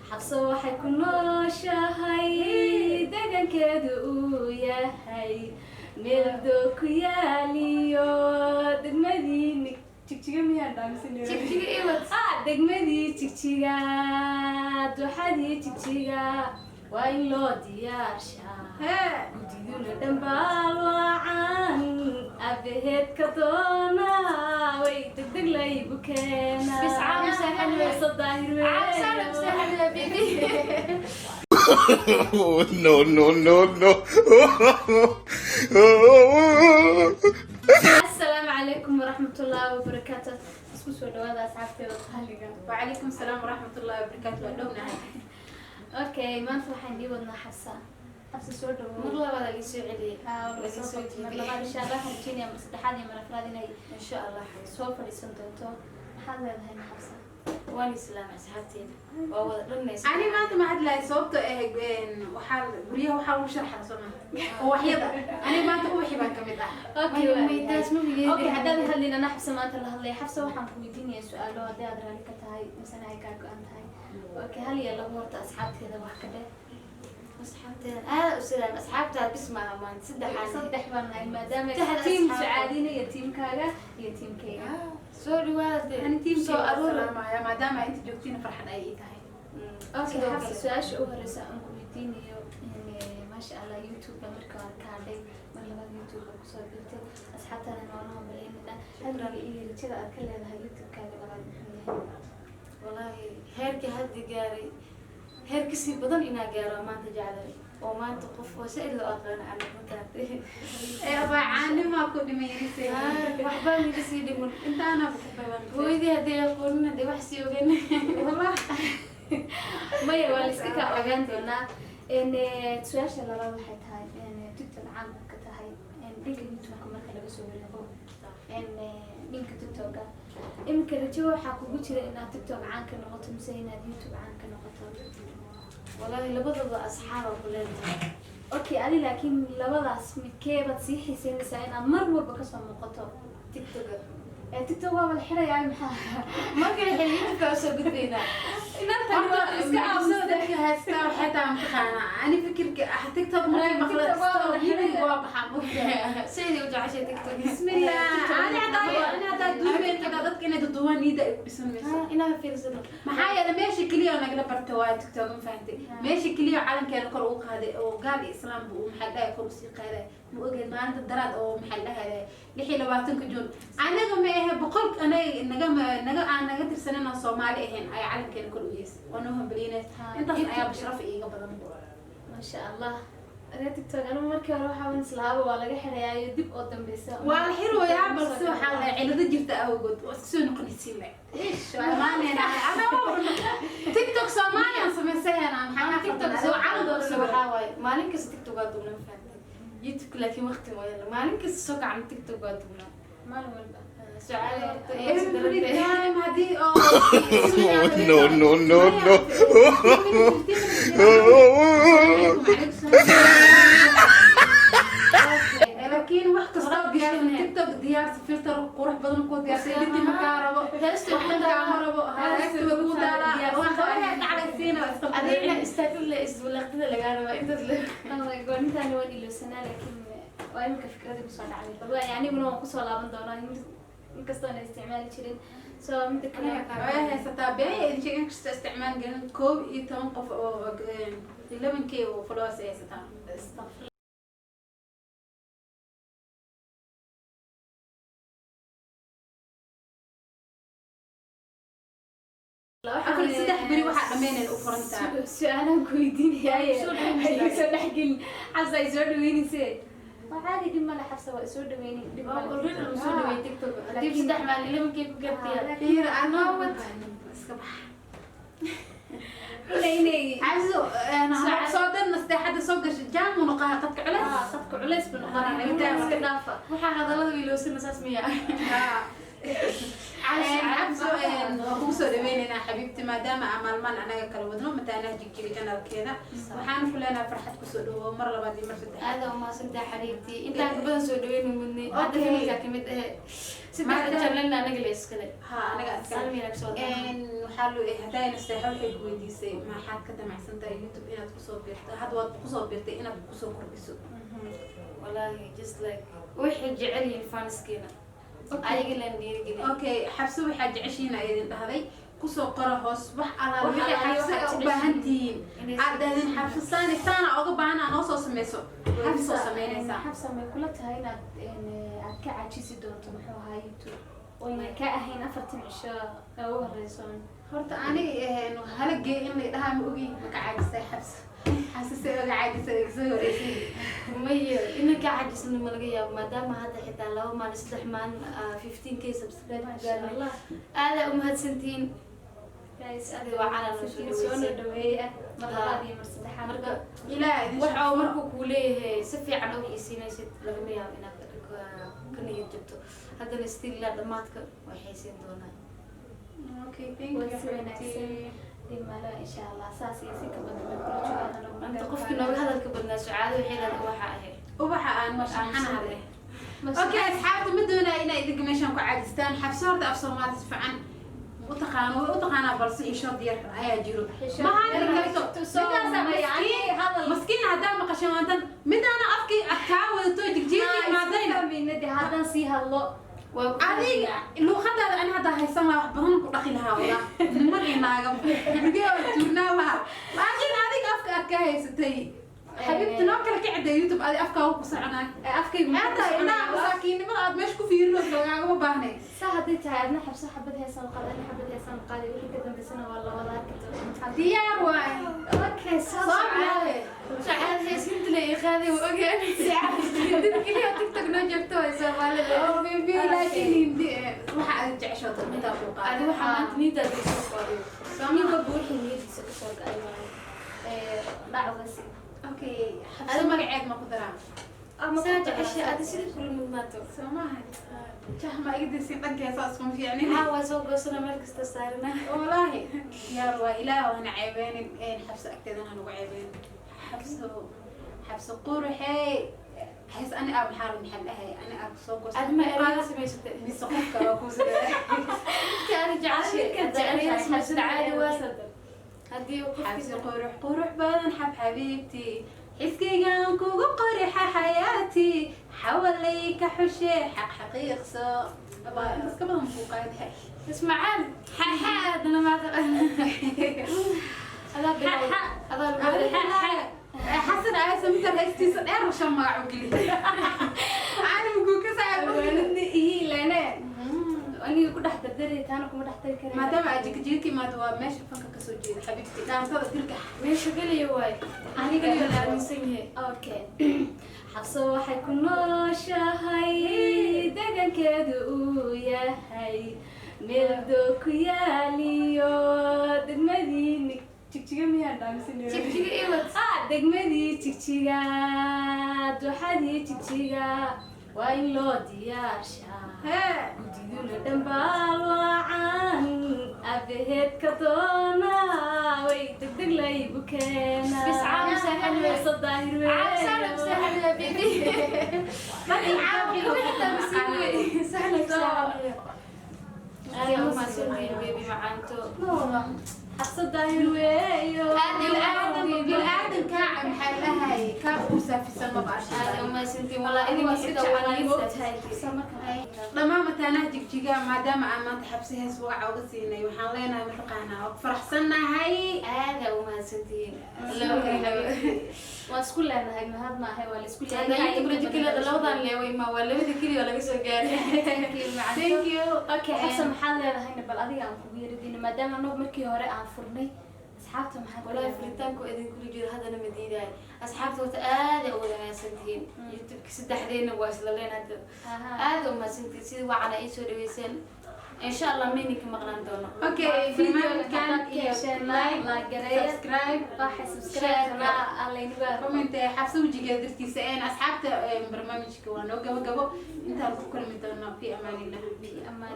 Xabso waxay ku nooshahay degankeedu uu yahay meel doog ku yaaliyo degmadii Jigjiga miyaan dhaamisanay? Jigjiga iwad. Ah, degmadii Jigjiga, dooxadii Jigjiga waa in loo diyaarshaa. Gudiduna dhambaal wacan abaheed ka doona way degdeg laygu keenaa. Bis caawa seexan wey. Xabso Daahir Caawa saaran weeyo. Seexan wey, baby. No, no, no, no. Asalaamu calaykum waraxmatullaahi wabarakaatu. Isku soo dhawaada asxaabteeda qaaliga. وعليكم السلام ورحمة الله وبركاته. ودونا. Okay, maanta waxaan dii wadnaa Xabsa. Xabsa, soo dhawow. Mar labaad laga soo celiyay. Laga soo mar labaad, insha Allah waxaan rajeynaya mar saddexaad iyo mar afraad inay Insha Allah. soo fadhiisan doonto. Maxaad leedahay, Xabsa? Waan islaam asxaabteeda. Waa wada dhanaysa. أنا ما أنت ما حد لا sababto eh waxaa guryaha waxaa lagu sharxaa soo maaha ubaxyada. Ani maanta ubaxi baan kamid ah. Okay. Taas ma migeedi. Okay, haddaad hadlin, anaa Xabsa maanta la hadlay. Xabsa, waxaan ku weydiinayaa su-aalo haddii aad raali ka tahay misena ay kaa go-an tahay. Okay, hal iyo labo horta asxaabteeda wax ka dheh. Asxaabteeda aad u salaam. Asxaabtaada bis maaha maanta, saddexaan. Saddex baan nahay maadaama Saddexda team asxaab. Sucaadina iyo teamkaaga iyo teamkayga. Soo dhawaada. Ani teamkii Soo aruura. Salaamaya maadaama inta joogtiin, farxad ay ii tahay. Okay. Sidoo Xabsa, kale. su-aasha u horeysa aan ku weydiinayo, maasha Allah, YouTube-ba marka hore ka hadhay, mar labaad YouTube-ba kusoo biirtay, asxaabtaadana waa noo hambalyeynayna. Hamiga iyo rajada aad ka leedahay YouTube-kaaga labaad muxuu yahay? Wallaahi, heerkii hadda gaaray heer kasii badan inaa gaaro maanta jeclay, oo maanta qof oo saaid loo aqaano aan noqotaate. Ee abaa, caanimaa ku dhimaysay. Waxbaa naga sii dhiman. Intaana ku badan. Hooyadii hadday aqoonin, hadday wax sii ogeyn. Wallah. Maya, waa la iska kaa ogaan doonaa. Su-aasha labaad waxay tahay, TikTok caan baad ka tahay dhanka YouTube-ka marka laga soo wareego dhanka TikTok-ka. Iminka rajo waxaa kugu jira inaad TikTok caan ka noqoto mise inaad YouTube caan ka noqoto? Wallaahi, labadaba asxaaba ku leedahay. Okay, adi laakiin labadaas midkeebaad sii xiiseynaysaa inaad mar walba kasoo muuqato? TikToka. Ee TikTok waa wada xirayaa, maxaa? Marka la xiriyo YouTube usoo gudbaynaa. Inantan waa iska Mucjisada aamusta. Dadka haystaa waxay tahay, mataqaanaa, ani fikirka ah TikTok markay maqla TikTok waa wada hibiga waa baxaa, mogtahay. Saydi u jeceshay TikTok. Bismillah, ani hadaa duubeen, hadaa dadka inay duduubaan niida ay ku dhisan mayso. Inaa fiirsano. Maxaa yeelay, meesha keliya oo nagala barta waa TikTok, ma fahantay? Meesha keliya oo calankeena kor ugu qaaday oo gaal iyo islaamba uu, maxaa dhahay, kor usii qaaday, ma ogeed? Maalinta daraad oo, maxaa dhahay, 26-ka Juun, anaga ma ahe 100 anaga naga naga aan naga tirsanin oo Soomaali ahayn ayaa calankeena kor u yeesay oo noo hambalyeynaysa. Intaas ayaa basharaf iiga badan. Maasha Allah. Adee TikTok, anigu markii hore waxaa islaaba waa laga xirayaa dib oo dambeysa. Waa la xirwayaa, balse waxaa la cilado jirta awgood waa iska soo noqonaysiin le. TikTok Soomaaliyan samaysayana, maxaa TikTok TikTok soo calanka calanka waxaa waaye maalin kasta TikTok waa duubnaa, ma fahantay? YouTube laakiin waqti ma yeelno. Maalin kasta soo kacno TikTok waa duubnaa. Maalin walba. Sucaali horta Every time haddii oo No, no, no, no. Laakiin wax kastoo diyaarsan TikTok diyaarsan, filter qurux badan ku diyaarsan, editing markaa rabo, Heesta wax kaama rabo, heesta way ku taalaa, waa qabaha dhaclaysiina waa iska. Adigna istaagtid le, isbalaaqtida lagaa rabaa intaas le. Oh my God, intaani waan ilowsanaa, laakiin waa imika fikradii kusoo dhacday. Bal waa aniguna waan kusoo laaban doonaa, inkastoo aan isticmaali jirin. So mida kale Way haysataa been idin sheegan kasta isticmaal gelin 11 qof oo 11K oo followers ay haysataa. Astagfirullah. Afar saddex beri waxaa dhammeynayna u furantaa. Su-aalaan ku weydiinayaaye Soo dhaweynaysaa. ay soo dhexgelin. Xabsa ay soo dhaweynayse, waa caadi, dhib male. Xabsa waa soo dhaweynin, dhib male. Already lagu soo dhaweeyay TikTok. Haddii 3 maalin 11K ku gaartay. Fiir anoo iska bax. Inay Cabso soo dan nasteexada soo gashay jaamu noqoha qadka culeys. Qadka culays buu noqonaya, iska dhaafa. Waxaa hadallada ilowsana saas miya? Cabso, waan kugu soo dhaweynaynaa, xabiibti, maadaama aan maalmaan anaga kala wadno. Mataanaha Jigjiga channelkeeda. Waxaan ku leenahay farxad kusoo dhawow mar labaad iyo mar saddexaad. Aada umahadsantahay xabiibtii. Intaan ka badan soo dhaweyna mudnay hadda. Okay. Familka kamid ahe saddexda channelna anaga la iskale. Ha, anaga iskale. Salmiina kasoo. Waxaa loo hadayna Nasteexo waxay ku weydiisay, maxaad ka damacsan tahay YouTube inaad kusoo biirto? Hadda waad kusoo biirtay, inaad kusoo kordhiso? Wallahi, just like waxay jecel yihiin fanskeena, ayaga laan dhiirigelin. Okay, Xabse waxaa jeceshiina idin dhahday kusoo qora hoos wax alaal Wax wixii alaal Xabse waxaad u baahan tihiin. Inay Aad dhahdeen Xabse saani saana oga baahan aa noo soo sameyso, Xabse soo sameynaysaa. Xabsa, may kula tahay inaad aad ka cajisi doonto, muxuu ahaa, YouTube oyna ka ahayn 40 cisho ee ugu horeyso? Horta aniga halagee in la dhahaa ma ogi. Ma ka caajisay Xabse? Xabse se oga caajisay iga soo horeysay. Maya, ina ka cajisna ma laga yaabo, maadaama hadda xitaa 2 maalin 3 maalin 15K subscribe Maasha gaarnay. Allah. Aada umahadsantihiin. Guys, Adiga waa calan noo soo soo dhaweysay. dhaweeya mar labaad iyo mar saddexaad. Marka Ilaah idin waxa uu sharfo. markuu kuu leeyahay si fiican u xiisiinaysid, lagama yaabo inaad ka niyad jabto. Haddana still ilaa dhammaadka way xiisiin doonaa. Okay, thank Waa you. si wanaagsan. Xabibti. Dhimalo insha Allah saas iyo si ka badan bay kula joogaan anagu. Maanta qofkii nooga hadalka badnaa Sucaado waxay leedahay waxa ahayd. Ubaxa aan mashaxanaha leh. Okay, asxaabta, ma doonaya inay idinka meeshaan ku caajistaan. Xabse horta af Soomaali si fiican u taqaano, way u taqaanaa, balse xishood yar ayaa jiro. Xishood Ma hadli yar karto. jirto, soo Midaasaa ma yacni maskiin hadal- maskiin haddaa maqasho maantan midaana afkii adkaa wadato Jigjiirka imaadayna. Fahmayna haddaan sii hadlo. Waa ku Adiga luuqadaada ani haddaa haysan lahaa, wax badan ku dhaqi lahaa walaa niman iyo naaga lugee waa tuurnaa lahaa, laakiin adiga afka aad ka haysatay, xabiibti, noo kala kicda YouTube adi afkaaga ku soconaa. Afkaygu muxuu ku Hadda indhaha soconayaa? Masaakiinnimada aad meesha ku fiirinayso lagaagama baahnay. Saa hadday tahay, adna Xabso xabad heesan qaad, adna xabad heesan qaadi, wixii ka dambeysana waa la wada arki doonaa. Diyaar waay. Okay, soo Soo bilaabe. Sucaado heesinta la iqaaday waa ogeen. Hindida keliya TikTok noo joogto way Soomaalida. Oh baby, laakiin hindi waxa aad jecesho intaa ku Adi qaad. waxaa maanta niidaada isoo qoray. Nin walba wixii niyadiisa kasoo go'ay waaye. Dhacdasi. Okay, Xabse magaceed ma ku daraa? Ama Saa jeceshay adi sida kula mudnaato. Soo maaha jah ma iga daysin dhankeesa iskuma fiicnin. Maxaa waa soo goosana meel kasta saarana. Wallaahi diyaar waa. Ilaah hana ceebeenin, Xabse agteedana hanagu ceebeenin. Xabso, Xabse quruxey, hees ani aa maxaa dhahay ani aa soo goosta. Adi ma ereyada samaysatay? Mise qofka waa kuu sameeyay? Midka adi jeceshay hadda ereyada samaysata caadi waay haddii uu Xabsi qofkiisa qurux qurux badan, xab xabiibti, xiskaygaan kugu qorixa xayaati, xawalay ka xushe xaq xaqiiqso. Abaa intaas ka badan buu qaadahay. Ismacaan xa haddana maata adaa bilow adaa lagu. Xasan aaysa mitar heestiisa dheer shan magac u geli ani mukuu ka Waanidna ihiilane aniga ku dhex dardaray, taana kuma dhex dari karay. Maadaama aad Jigjiga ka imaado, waa meesha fanka kasoo jeeda, xabiibti, dhaantada dirka. Meesha keliya waay Aniga keliya la aaminsan yahay. Okay, Xabso waxay ku nooshahay degankeedu uu yahay meel doog ku yaaliyo degmadii Jigjiga miyaan dhaamisanay? Jigjiga iwad. Ah, degmadii Jigjiga, dooxadii Jigjiga waa in loo diyaarshaa. Hee. Gudiduna dhambaal wacan abaheed ka doona way degdeg laygu keenaa. Bis caawa saaxan. Xabso Daahir Caawa sahla weeyo. sahla baby. Caawa xitaa masiibay sahla sahla. Aad u mahadsantihiin baby macaanto. Xabso Daahir weeyo. Aad iyo aad. Bilaadan kaa maxaa dhahay kaa u saafisan maba Aad u arkin. mahadsantihiin walaa idinka sida Moogtahay wanaagsan. Xabso marka Dhammaan mataanaha Jigjiga, maadaama aan maanta Xabsi hees wagaca uga siinay, waxaan leenahay mataqaanaa waa ku faraxsannahay. Aad u mahadsantihiin. Waa isku leenahay, mahad maahay, waa la isku Hadda YouTube rajikilada labadan leeway ma waa labada keliya oo laga soo gaaray. Thank you, macaanto. Thank you. Okay, Xabsa, maxaad leedahayna? Bal adiga aan kugu yaradino maadaama anagu markii hore aan furnay asxaabta, maxaad Walaahi furitaanku idinkula jiro haddana ma diidaay. Asxaabta horta aad ay u wada mahadsantihiin. YouTube-ka saddexdeena waa isla leen hadda. Aad u mahadsantihiin sida wacan ay soo dhaweyseen. Insha Allah mayninka maqnaan doono. Okay, barnaamijkan iyo like, gareeya, subscribe, waxa subscribe-na allaynuga. Comment Xabsa wejigeeda dartiisa. Asxaabta, barnaamijka waa noo gabagabo. Intaan ku kulmi doono, fi amaanillah. Amaan.